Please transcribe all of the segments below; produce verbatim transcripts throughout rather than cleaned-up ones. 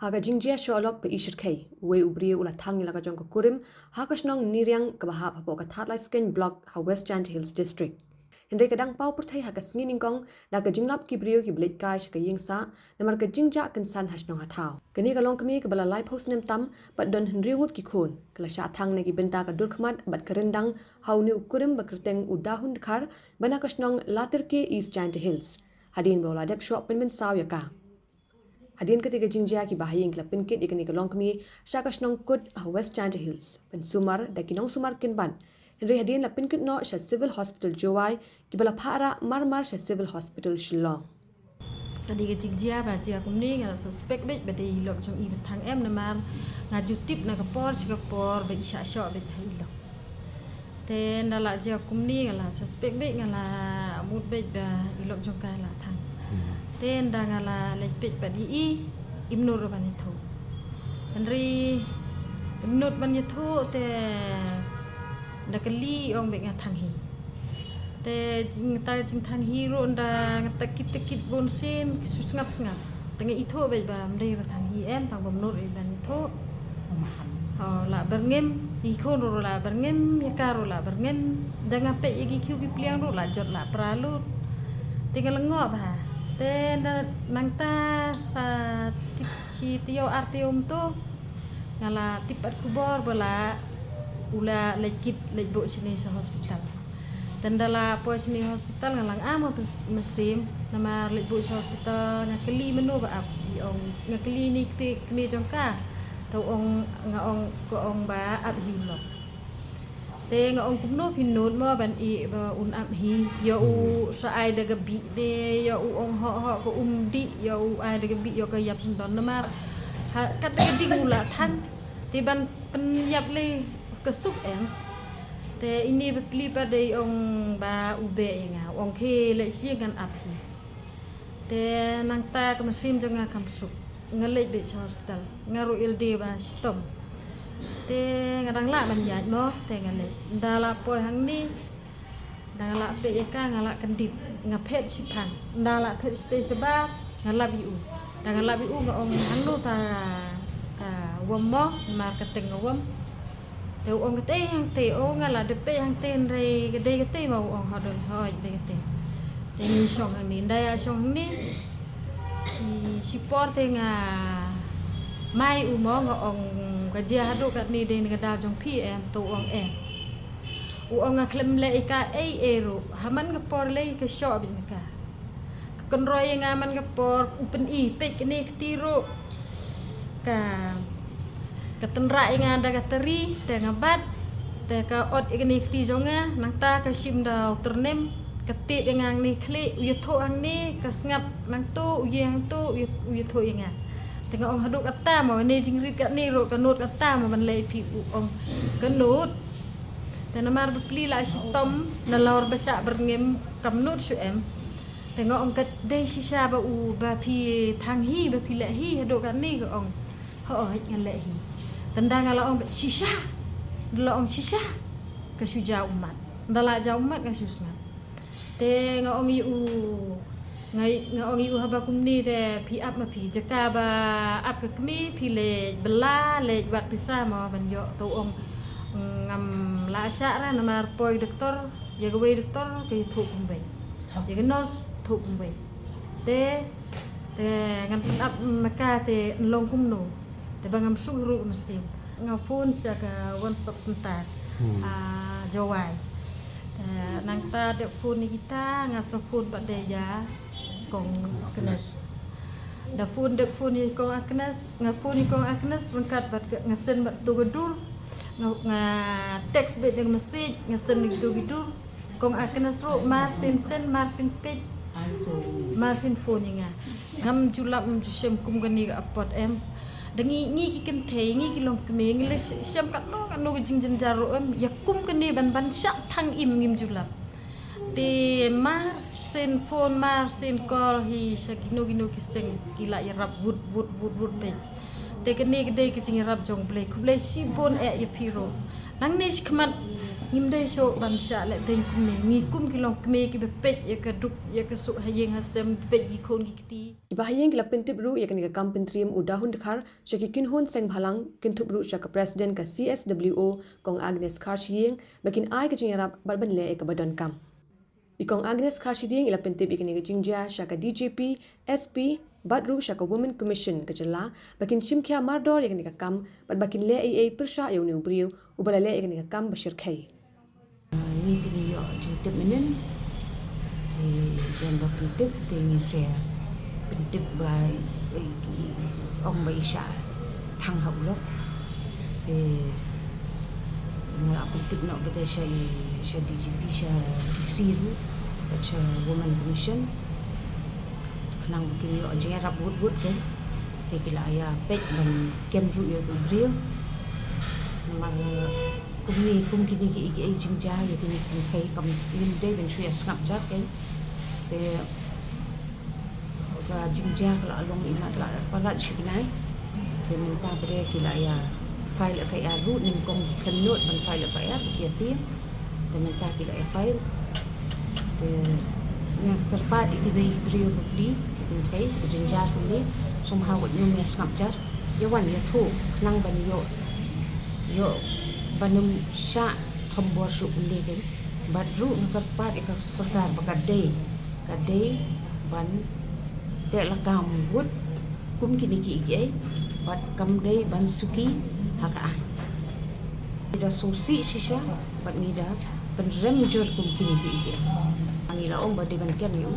Ha ka jingjia shoh lok ba i shyrkhei, uwei u briew u la thang ïa la ka jong ka kurim ha ka shnong Niriang kaba hap hapoh ka Thadlaiskein Block ha West Jaintia Hills District. Hynrei ka dang paw pyrthei ha ka sngi nyngkong da ka jinglap ki briew kiba leit kai sha ka ïing sah namar ka jingjah kynsan ha shnong ha thaw. Kane ka longkmie kaba la laiphew snem tam bad don hynriew ngut ki khun, ka la shah thang na ki bynta ka dur khmat bad ka ryndang ha une u kurim ba kyrteng u Dahun Dkhar ba na ka shnong Latyrke, East Jaintia Hills, hadien ba u la dep shoh pynmynsaw ïa ka. Hadien katei ka jingjia, ki bahaïing ki la pynkit ïa kane ka longkmie sha ka shnong Kut ha West Jaintia Hills, pynsumar da ki nongsumar kynbat. Hynrei hadien la pynkit noh sha Civil Hospital Jowai, kiba la phah rah marmar sha Civil Hospital Shillong. Ka dei ka jingjia ba jia kumne, nga la suspect beit ba dei i lok jong i ba thang em, namar nga ju tip na ka por sha ka por ba i shah shoh beit ha i lok. Te ynda la jia kumne nga la suspect beit, nga la mut beit ba i lok jong ka la thang. Te ynda nga la leit peit pat ïa i, im nud ruh ban ïathuh. Hynrei im nud ban ïathuh te ynda kylli ong beit nga thang hi. Te jing, ta jingthang hi ruh ynda nga takit takit bun sien, ki shu sngap sngap. Te nga ithuh beit ba ym dei ruh thang hi em, tang ba ym nud ruh ban ithuh. Ho, la byrngem, i khun ruh la byrngem, ïa ka ruh la byrngem. Da nga peit ïa ki khiew ki pliang ruh la jot la pra lut. Te nga lyngngoh bha. Te ynda nangta sa tip shi taïew ar taïew mynta nga la tip pat khubor ba la u la leit kit leit buh shane sha hospital. Te ynda la poi shane hospital nga la ong ma mynsiem, namar leit buh sha hospital nga kylli mano ba ap, i ong, nga kylli ine i kmie, kmie jong ka. Te u ong, nga ong, ka ong ba ap hi u lok. Te nga ong kumno phi nud mo ban ïeh ba un ap hi, ïa u sa ai da ka bih de, ïa u ong hoh hoh ka um dih, ïa u ai da ka bih, ïa ka ïap syndon namar ha, kat da ka ding u la thang. Te ban pynïap lei ka suk em. Te ine ba pli pat dei ong ba u beh ïa nga, u ong khie leit sha ngan ap hi. Te nangta ka mynsiem jong nga kam suk, nga leit beit sha hospital, nga ruh ïalade ba shitom. Te nga dang lah ban ïaid mo, te nga leit. Ynda la poi hangne, ynda nga la peit ïa ka nga la kyndit, nga phet shiphang. Ynda la phet shatei shabar, nga lap ïa u. Ynda nga lap ïa u nga ong hangno ta ka wom mo, namar ka teng nga wom. Te u ong katei hangtei, o nga la dep peit hangtei hynrei ka dei katei mo, u ong ha dong hoi dei katei. Te ngi shong hangne, ynda ïa shong hangne shi, shi por te nga mai u mo, nga ong ka jia haduh katne dei na ka daw jong phi em, te u ong em. U ong nga khlem leh ïa ka ei ei ruh, ha man ka por lei ka shoh beit ma ka. Ka kynroi ïa nga man ka por u pyni, peit kane ka kti ruh. Ka, ka tynrah ïa nga da ka tari, te nga bat, te ka ot ïa kane ka kti jong nga, nangta ka shim da u tyrnem, ka tied ïa nga hangne khlieh, u ïathuh hangne, ka sngap nangto, u ïeng hangto, u ïa, u ïathuh ïa nga. Te nga ong haduh katta mo, kane jingrit katne ruh, ka nud katta mo ban leh ïa phi, u ong ka nud. Te namar ba pli la shitom, nalor ba shah byrngem, kam nud shuh em. Te nga ong ka dei shisha ba u, ba phi thang hi, ba phi leh hi, haduh katne ka ong. Hooid nga leh hi. Te ynda nga la ong shisha. Ynda la ong shisha. Ka shu jaw ummat. Ynda la jaw ummat ka shu sngap. Te nga ong ïa u, nga, nga ong ïa u haba kumne te phi ap ma phi. Jaka ba ap ka kmie phi leit bylla, leit wad pisa mo ban ïoh, te u ong ngam lah shah ra namar poi doktor, ïa kawei doktor ka ïathuh kumwei. Ïa ka nurse thuh kumwei. Te, te ngan pynap ma ka te long kumno. Te ba ngam suk ruh mynsiem. Nga phone sha ka One Stop Center. Hmm. Ah, Jowai. Te nangta dep phone ïa kita, nga sa phone pat de ïa Kong Agnes. Da phone, dep phone ïa Kong Agnes, nga phone ïa Kong Agnes ryngkat bad ka, nga send bad to ka dur. Nga, nga text bad da ka message, nga send bad to ka dur. Kong Agnes ruh mar syn send, mar syn peit, mar syn phone ïa nga. Ngam ju lap, ngam ju shem kum kane ka apot em. Da ngi, ngi ki kynthei, ngi ki longkmie, ngi leh sh-, shem katno katno ka jingjynjar ruh em. Ïa kum kane ban, ban shah thang im ngim ju lap. Te mar syn phone, mar syn call hi sha kino kino ki seng, ki la ïarap wut wut wut wut peit. Te kane ka dei ka jingïarap jong U Blei, khublei shibun eh ïa phi ruh. Nangne shakhmat Ngim dei shuh ban shah leh beiñ kumne, ngi kum ki longkmie kiba peit ïa ka duk ïa ka suk ha ïing ha sem, peit ki khun ki kti. Kiba ha ïing ki la pyntip ruh ïa kane ka kam pyntriem u Dahun Dkhar sha ki kynhun seng bhalang, kynthup ruh sha ka President ka C S W O, Kong Agnes Kharshiing, ba kin ai ka jingïarap bad ban leh ïa kaba donkam. I Kong Agnes Kharshiing i la pyntip ïa kane ka jingjia sha ka D G P, S P, bad ruh sha ka Women Commission ka jylla, ba kin shim khia mardor ïa kane ka kam, bad ba kin leh ei ei pyrshah ïa une u briew uba la leh ïa kane ka kam ba shyrkhei. Ngi kine ïoh jingtip mynnin, te don ba pyntip, te ngi sa pyntip ba, eh, ong ba i shah thang ha u lok. Te nga la pyntip noh bad sha i, sha D G P, sha D C ruh, bad sha Women Commission. Khnang ba kin ïoh jingïarap wut wut te. Te ki la ïa peit ban kem ruh ïa u briew. Namar kumne, kum kine ki, ki, ki jingjia ïa kine ki kynthei kam, ngim dei ban shu ïa sngap jar kein. Te ka jingjia ka la long i mat la palat shi bnai. Te mynta pat de ki la ïa file F I R ruh, nyngkong ki khlem nud ban file F I R, ki ïa tieng. Te mynta ki la ïa file. Te nga kyrpad ïa kiwei ki briew bapli, ki kynthei, ki jingjia kumne, somehow wat nym ïa sngap jar. Ïa wan ïathuh khnang ban ïoh, ïoh ban ym shah thombor shuh kumne kein. Bad ruh nga kyrpad ïa ka sorkar ba ka dei, ka dei ban teh lakam wut kum kine ki, kiei, bad kam dei ban suki ha ka aiñ. Ngi da sngewsih shisha bad ngi da pynrem jur kum kine ki, kiei. Ngi la ong ba dei ban kem ïa u.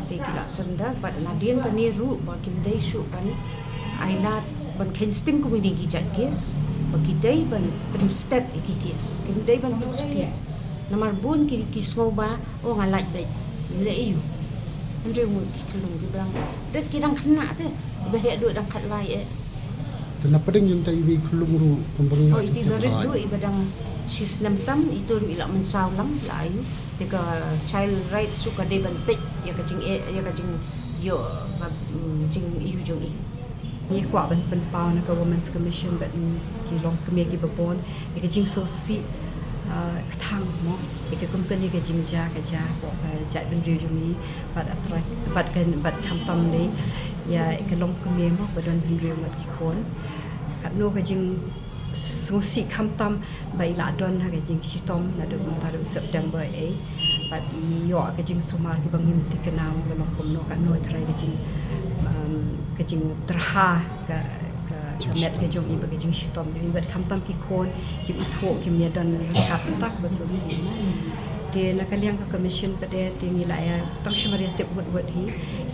Te ki la surrender bad nadien kane ruh ba kim dei shuh ban ailad ban kheiñ sting kum kine ki jait case, ba ki dei ban pynsted ïa ki case, kim dei ban pynsuki. Namar bun ki, ki sngew ba, oh, nga lait beit, ngin leh aïu? Hynriew ngut ki khyllung kiba dang, dep ki dang khynnah te, kiba heh duh dang khatlai eh. Te na pdeng jong ta iwei i khyllung ruh, pynbang ïa, oh, iti barit duh iba dang shi snem tam, ito ruh i la mynsaw lang, la aïu. Te ka child rights ruh ka dei ban peit ïa ka jing, eh, ïa ka jing, ïoh, ba, mm, jing ïoh jong i. Ngi kwah ban pynpaw na ka Women's Commission bad ki longkmie kiba bun ïa ka jingsngewsih, ah, kthang mo, ïa ka kum kane ka jingjia ka jia hapoh ka jaitbynriew jong ngi, bad ka trai, bad ka, bad khamtam lei ïa ka longkmie mo ba don hynriew ngut ki khun. Katno ka jing sngewsih khamtam ba i la don ha ka jingshitom naduh mynta haduh September eh. Bad i ïoh ka jingsumar kiba ngim thikna ba long kumno, katno trai ka jing, um, ka jingtyrha ka, ka, ka met ka jong i bad ka jingshitom jong i, bad khamtam ki khun kim ithuh, kim ïa don ryngkat, kata kaba sngewsih. Te na ka liang ka commission pat de te ngi la ïa tang shu mar ïa tip wut wut hi,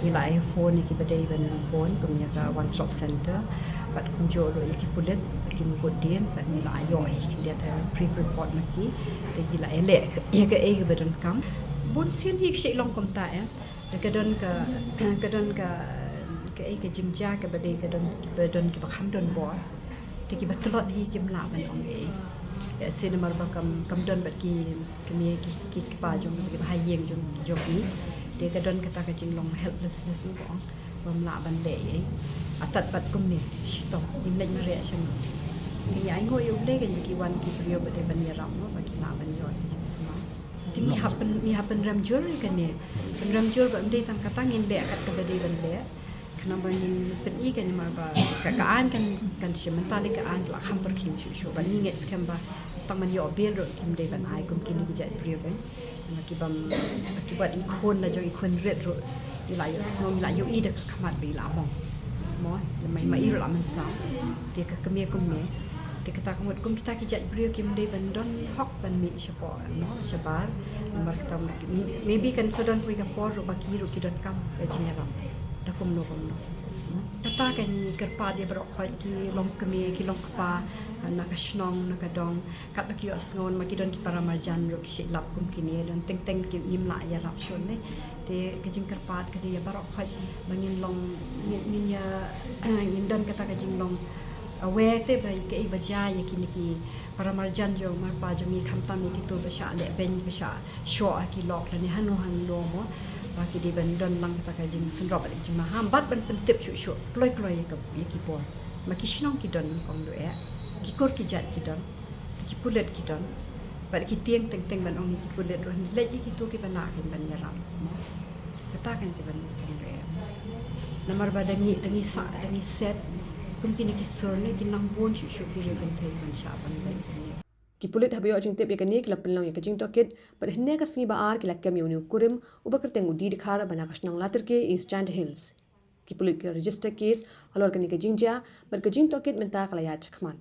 ngi la ïa phone ïa kiba dei ban phone kum ïa ka One Stop Center. Bad kumjuh ruh ïa ki pulit, ki mukut dien, bad ngi la ïoh ïa ki, ki brief report na ki, te ki la ïa leh ïa kaei kaba donkam. Bun sien hi ka shah long kumta eh. Te ka don ka, ka don ka, kaei ka jingjia kaba dei ka don, kaba don kiba kham don bor. Te kiba tlot hi kim lah ban ong ei. Ïa, sien namar ba kam, kam don bad ki, kmie ki, ki kpa jong, kiba ha ïing jong, jong i. Te ka don kata ka jinglong helplessness mo ba ong. Bym lah ban leh ei ei. Atat pat kumne, shitom, ngim leit mareh shano. Te ngi ainguh ïa U Blei, ka ngi ki wan ki briew ba dei ban ïarap mo, ba ki lah ban ïoh ïa ka jingsumar. Te ngi hap pyn, ngi hap pynrem jur ïa kane. Pynrem jur ba ym dei tang kata, ngin leh kat kaba dei ban leh. Khnang ba ngin pyni kane namar ba ka, ka aiñ kan, kan shim, mynta lei ka aiñ ka la kham pyrkhing shuh shuh. Bad ngi ngeit skhem ba tang ban ïoh bail ruh kim dei ban ai kum kine ki jait briew eh. Namar ki bym, ki bad i khun la jong i khun rit ruh, i la ïohsngew, i la ïohi da ka khmat ba i la mong. Mo, namar i, ma i ruh la mynsaw. Te ka kmie kumne. Te kata ka mut kum kita ki jait briew kim dei ban don hok ban mih shapoh, mo, shabar. Namar kata, maybe kan sa don kawei ka por ruh ba ki ruh ki donkam ka jingïarap. Da kumno kumno. Kata ka ngi kyrpad ïa baroh khoit ki longkmie, ki longkpa, na ka shnong, na ka dong. Katba ki ïohsngew, ma ki don ki para marjan ruh ki shait lap kum kine, don teng teng ki ngim lah ïarap shuh ne. Te ka jingkyrpad ka dei ïa baroh khoit ba ngin long, ngin, ngin ïa, ngin don kata ka jinglong aware te ba kaei ba jia ïa kine ki para marjan jong mar pa jong ngi, khamtam ïa kito ba shah leh beiñ, ba shah shoh ha ki lok lane hangno hangno mo. Ba ki dei ban don lang kata ka jingsynrop bad ka jingmaham bad ban pyntip shuh shuh kloi kloi ïa ka, ïa ki bor. Ma ki shnong ki don, kong Duh eh, ki kur ki jait ki don. Ki pulit ki don, Bad ki tieng teng teng ban ong ïa ki pulit ruh, leit ïa kito kiba lah kein ban ïarap mo. Kata kein kiban kynrem. Namar ba da ngi, da ngi sah, da ngi set kum kine ki sur ne, ki nang bun shuh shuh ki riew kynthei ban shah ban leit. Ki pulit haba ïoh jingtip ïa kane ki la pynlong ïa ka jingtohkit bad hynne ka sngi ba ar ki la kem ïa une u kurim uba kyrteng u D Dkhar ba na ka shnong Latyrke, East Jaintia Hills. Ki pulit ki la register case halor kane ka jingjia bad ka jingtohkit mynta ka la ïaid shakhmat.